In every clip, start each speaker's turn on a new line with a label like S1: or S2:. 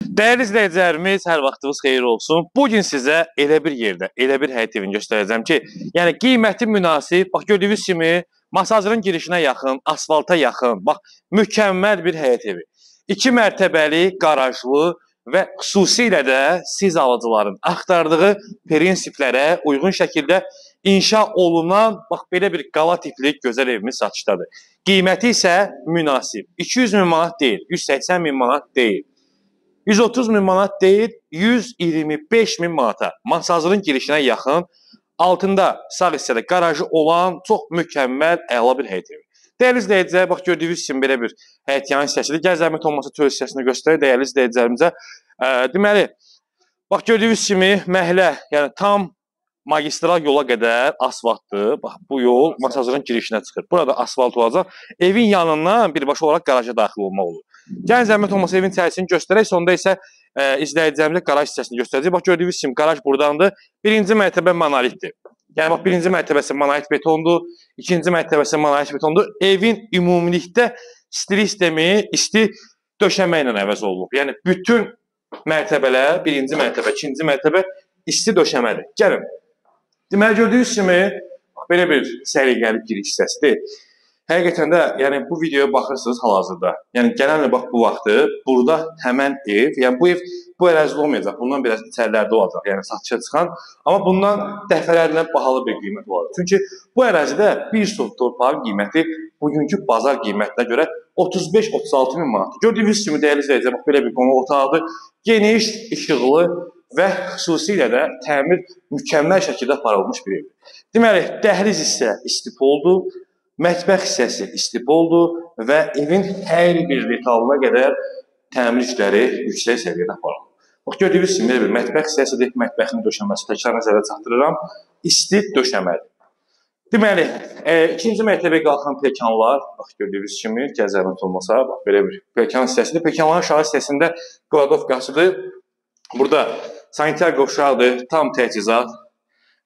S1: Dəyərli izləyicilərimiz, hər vaxtınız xeyir olsun. Bugün sizə elə bir yerdə, elə bir həyət evini göstərəcəm ki, yəni qiyməti münasib, bax gördüyünüz kimi Masazırın girişinə yaxın, asfalta yaxın, bax mükəmməl bir həyət evi. 2 mərtəbəli, qarajlı və xüsusilə də siz alıcıların axtardığı prinsiplərə uyğun şəkildə inşa olunan, bax belə bir qala tipli gözəl evimiz satışdadır. Qiyməti isə münasib. 200 min manat deyil, 180 min manat deyil. 130 min manat deyil, 125 min manata. Masazırın girişinə yaxın, altında sağ hissədə qarajı olan çox mükəmməl, əla bir həyət evi. Dəyərli izləyicilər, bax gördüyünüz kimi belə bir həyətyan hissəsidir. Gəl zəhmət olmasa çöl hissəsini göstərək dəyərli izləyicilərimizə. Deməli, bax gördüyünüz kimi məhəllə, yəni tam magistral yola qədər asfaltdır. Bax bu yol Masazırın girişinə çıxır. Burada asfalt olacaq. Evin yanından birbaşa olaraq qaraja daxil olmaq olur. Gəlin zəhmət olmasa evin içərisini göstərək, sonda isə izləyicilərimizə qaraj hissəsini göstərəcək. Bax gördüyünüz kimi qaraj burdandır. Birinci mərtəbə monolitdir. Yəni bax birinci mərtəbəsi monolit betondur, ikinci mərtəbəsi monolit betondur. Evin ümumilikdə stil sistemi isti döşəmə ilə əvəz olunub. Yəni bütün mərtəbələr, birinci mərtəbə, ikinci mərtəbə isti döşəmədir. Gəlin. Deməli gördüyünüz kimi bax, belə bir səliqəli giriş hissəsidir. Həqiqətən də, yəni bu videoya baxırsınız hal-hazırda. Yəni gələn bax bu vaxtı burada həmən ev, yəni bu ev bu ərazidə olmayacaq, bundan biraz içərilərdə olacaq, yəni satışa çıxan, amma bundan dəfələrlə bahalı bir qiymət olacaq. Çünki bu ərazidə bir sot torpağın qiyməti bugünkü bazar qiymətinə görə 35-36 min manatdır. Gördüyünüz kimi dəyərli izləyicilər, bax belə bir qonaq otağıdır. Geniş, işıqlı və xüsusilə də təmir mükəmməl şəkildə aparılmış bir evdir. Deməli, dəhliz hissə istipoldur. Mətbəx hissəsi istipoldur və evin hər bir detalına qədər təmir işləri yüksək səviyyədə aparılır. Bax, gördüyünüz kimi belə bir mətbəx hissəsidir. Mətbəxin döşəməsi təkrar nəzərə çatdırıram. İsti döşəmədir. Deməli, ikinci mərtəbəyə qalxan pekanlar, bax gördüyünüz kimi, gəl zəhmət olmasa, bax belə bir pekan hissəsidir. Pekanların aşağı hissəsində qladovkasıdır. Burada sanitar qovşaqdır, tam təchizat.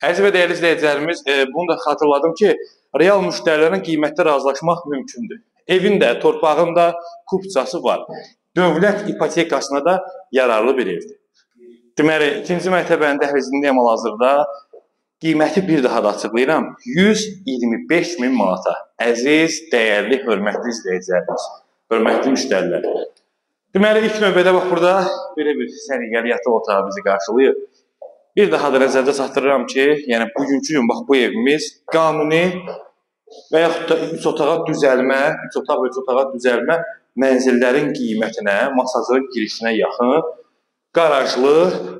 S1: Əziz və dəyərli izləyicilərimiz, bunu da xatırladım ki, real müştərilərin qiymətdə razılaşmaq mümkündür. Evin də, torpağın da kupçası var. Dövlət ipotekasına da yararlı bir evdir. Deməli, ikinci mərtəbənin dəhlizindəyəm hal-hazırda. Qiyməti bir daha da açıqlayıram. 125 min manata. Əziz, dəyərli, hörmətli izləyicilərimiz, hörmətli müştərilər. Deməli, ilk növbədə bax burada belə bir səliqəli yataq otağı bizi qarşılayır. Bir daha da nəzərdə çatdırıram ki, yəni bugünkü gün bax bu evimiz qanuni və yaxud da 3 otağa düzəlmə, 3 otaq və 3 otağa düzəlmə mənzillərin qiymətinə, Masazırın girişinə yaxın, qarajlı,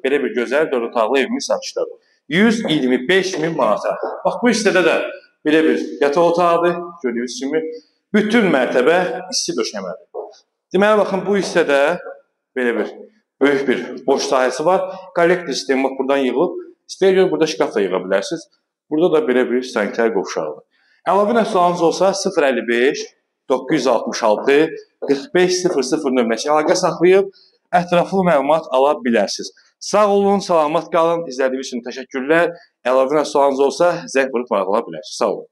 S1: belə bir gözəl 4 otaqlı evimiz satışdadır. 125 min manata. Bax bu hissədə də belə bir yataq otağıdır, gördüyünüz kimi bütün mərtəbə isti döşəmədir. Deməli, baxın bu hissədə belə bir böyük bir boş sahəsi var. Kollektor sistemi bax buradan yığılıb. İstəyə görə burada şkaf da yığa bilərsiniz. Burada da belə bir sanitar qovşağıdır. Əlavə nə sualınız olsa 055 966 45 00 nömrəsi əlaqə saxlayıb ətraflı məlumat ala bilərsiniz. Sağ olun, salamat qalın. İzlədiyiniz üçün təşəkkürlər. Əlavə nə sualınız olsa zəng vurub maraqlana bilərsiniz. Sağ olun.